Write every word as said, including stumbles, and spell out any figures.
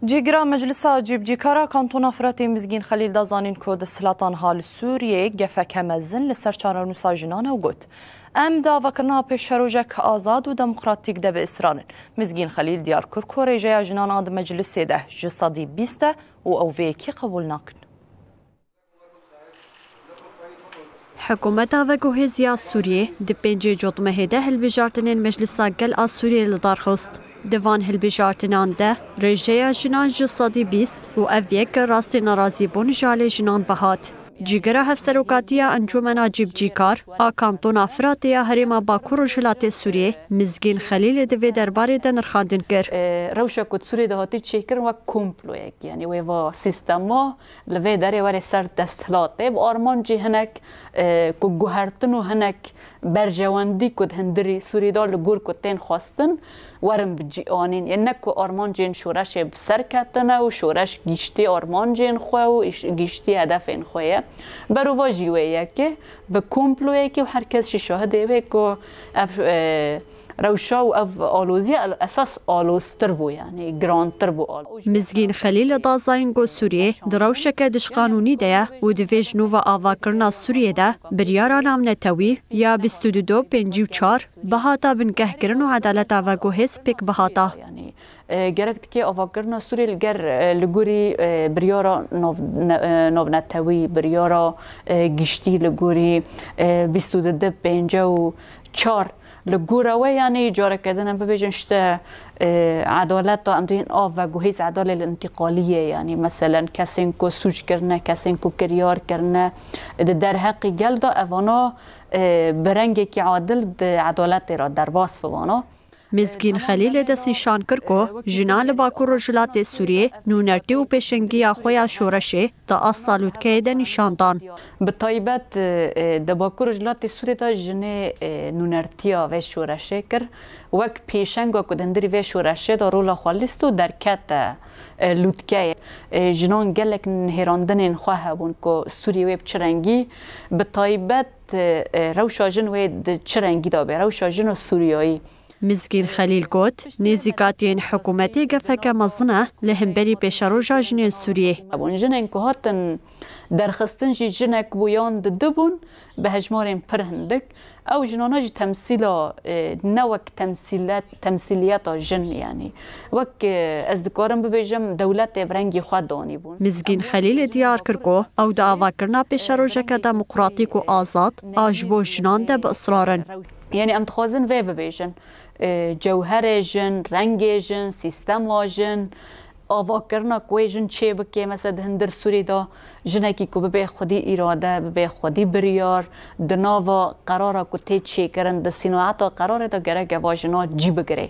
Cîgira Meclisa Cîbcîkar a Kantona Firatê Mizgîn Xelîl da zanîn ku desthilatan ha li Sûriyê gefeke mezin li ser çarenûsa jinan e û got, Em di avakirina pêşerojek azad û demokratîk de bi israr in. Mizgîn Xelîl diyar kir ku rêjeya jinan a di meclisê de ji sedî bîst e û ew vê yekê qebûl nakin. Hikûmeta veguhêz ya Sûriyê di pêncê Cotmehê de hilbijartinên Meclisa Gel a Sûriyê li dar xist. Di van hilbijartinan de rêjeya jinan ji sedî bîst û ev yek rastî nerazîbûn ji alê jinan ve hat. Cîgira Hevserokatiya Encûmena Cîbcîkar a Kantona Firatê ya Herêma Bakur Rojhilatê Sûriyê Mizgîn Xelîlê di vê derbarê de nirxandin kir. E, rewşa ku di Sûriyê de hatî çêkirin wek komployek, yanî wê va sîstema li vê derê were ser desthilatê, bi armancî hinek, e, ku guhertin û hinek berjewendî ku di hundirî Sûrî de li gor ku tên xwestin, werin bi cî anîn. Yên ne ku armancên şoreşê bi ser ketine û şoreş giştî armancên xwe û îş-, giştî hedefên xwe ye. Berovajî wê yekê, bi komployekê û her kes jî şahidê wê ku ev, e, rewşa û ev aloziya el-, esas aloztir bû, yanî girantir bû. Mizgîn Xelîl da zanîn ku Sûriyê di rewşeke dijqanûnî de ye û divê ji nû ve avakirina Sûriyê de biryara navnetewî ya bîst û du pêncî û çar bihata bingehkirin û edaleta veguhêz pêk bihata. Yanî, e, gerek dike avakirina Sûriyê li ger, e, li gorî, e, biryara nav-, ne-, e, navnetewî, biryara, e, giştî li gorî, e, bîst û du pêncî û çar li gora we, yanî careke din em bibêjin işte, e, edaleta em dibên a veguhêz edalê li întîqalî ye, yanî meselen kesên ku sûc kirine, kesên ku kiryar kirine, di derheqî gel de evana, e, bi rengekî adil di edaletê re derbas bibana. Mizgîn Xelîlê destnîşan kir ku jinan li Bakur Rojhilatê Sûriyê nûnertî û pêşengiya xwe ya şoreşê di asta lûtkeyê de nîşan dan. Bi taybet, e, di Bakur Rojhilatê Sûriyê de jinê, e, nûnertiya vê şoreşê kir. Wek pêşenga ku di hundirî vê şoreşê de rola xwe lîst û derkete, e, lûtkeyê. E, jinan gelek nihêrandinên xwe hebûn ku Sûriyê wê bi çi rengî, bi taybet, e, e, rewşa jin wê di çi rengî de be, rewşa jina Sûriyayî. Mizgîn Xelîl got, nêzîkatiyên hikûmetê gefeke mezin e li hemberî pêşeroja jinên Sûriyê. Bûn jinên ku hatin derxistin jî jinek bû yan di du bûn, bi hejmarên pir hindik. Ew jinana jî temsîla, e, ne wek temsîlet-, temsîliyeta jin, yanî wek, e, ez dikarim bibêjim dewletê bi rengî xwe danîbûn. Mizgîn Xelîlê diyar kir ku ew di avakirina pêşerojeke demokratîk û azad a ji bo jinan de bi israr in. Yanî em dixwazin vê bibêjin, e, cewherê jin, rengê jin, sîstema jin, avakirina ku wê jin çê bike, mesela di hundir Sûrî de jinekî ku bibe xwedî îrade, bibe xwedî biryar, di nava qerara ku tê çêkirin, di sînaeta qerarê de gerek eva jina cî bigire.